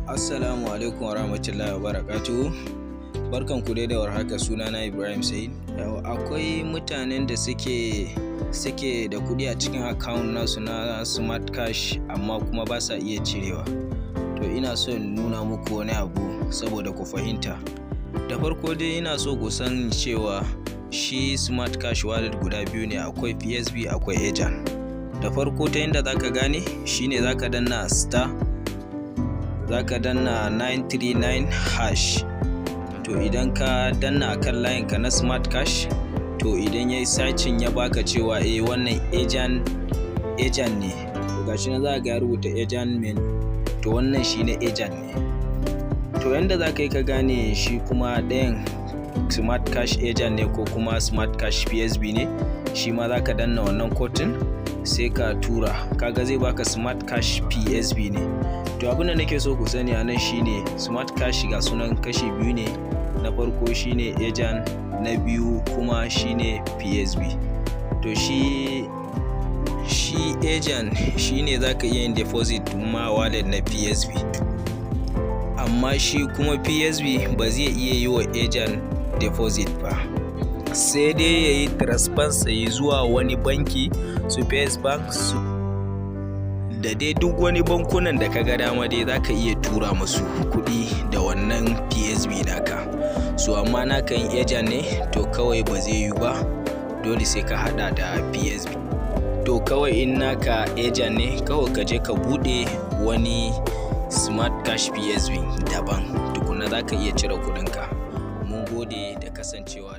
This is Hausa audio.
Assalamu alaikum wa rahmatullahi wa barakatuhu. Barkan ku dai da warhaka, sunana Ibrahim Said. Akwai mutanen da suke da kuɗi a cikin account nasu na Smart Cash, amma kuma ba sa iya cirewa. To, ina so in nuna muku wani abu saboda ku fahimta. Da farko dai, ina so ku san cewa shi Smart Cash wallet guda biyu ne: akwai PSB, akwai agent. Da farko, ta yadda zaka gane shine zaka danna star, zaka danna 939#. To, idan ka danna akan layin ka na Smart Cash, to idan yayi searching ya baka cewa eh, wannan agent ne. To, gashi nan za ga ya rubuta agent menu. To, wannan shine agent ne. To, yanda za ka yi ka gane shi kuma ɗayan Smart Cash agent ne ko kuma Smart Cash PSB ne, shi ma za ka danna wannan code ɗin, sai ka tura, kaga zai baka Smart Cash PSB ne. To, abin da nake so ku sani a nan shine Smart Cash ga sunan kashi biyu ne: na farko shine agent, na biyu kuma shine PSB. To, shi agent shine za ka iya yin deposit ma wallet na PSB, amma shi kuma PSB ba zai iya yi wa agent deposit ba, sai dai ya yi transfer sai zuwa wani banki, su First Bank, su da dai duk wani bankunan da ka ga dama dai, za ka iya tura musu kuɗi da wannan PSB naka. So amma naka yin agent ne, to kawai ba zai yiwu ba, dole sai ka hada da PSB. To, kawai in naka agent ne, kawai ka je ka bude wani Smart Cash PSB daban tukuna, za ka iya cire kuɗinka. Mun gode da kasancewa da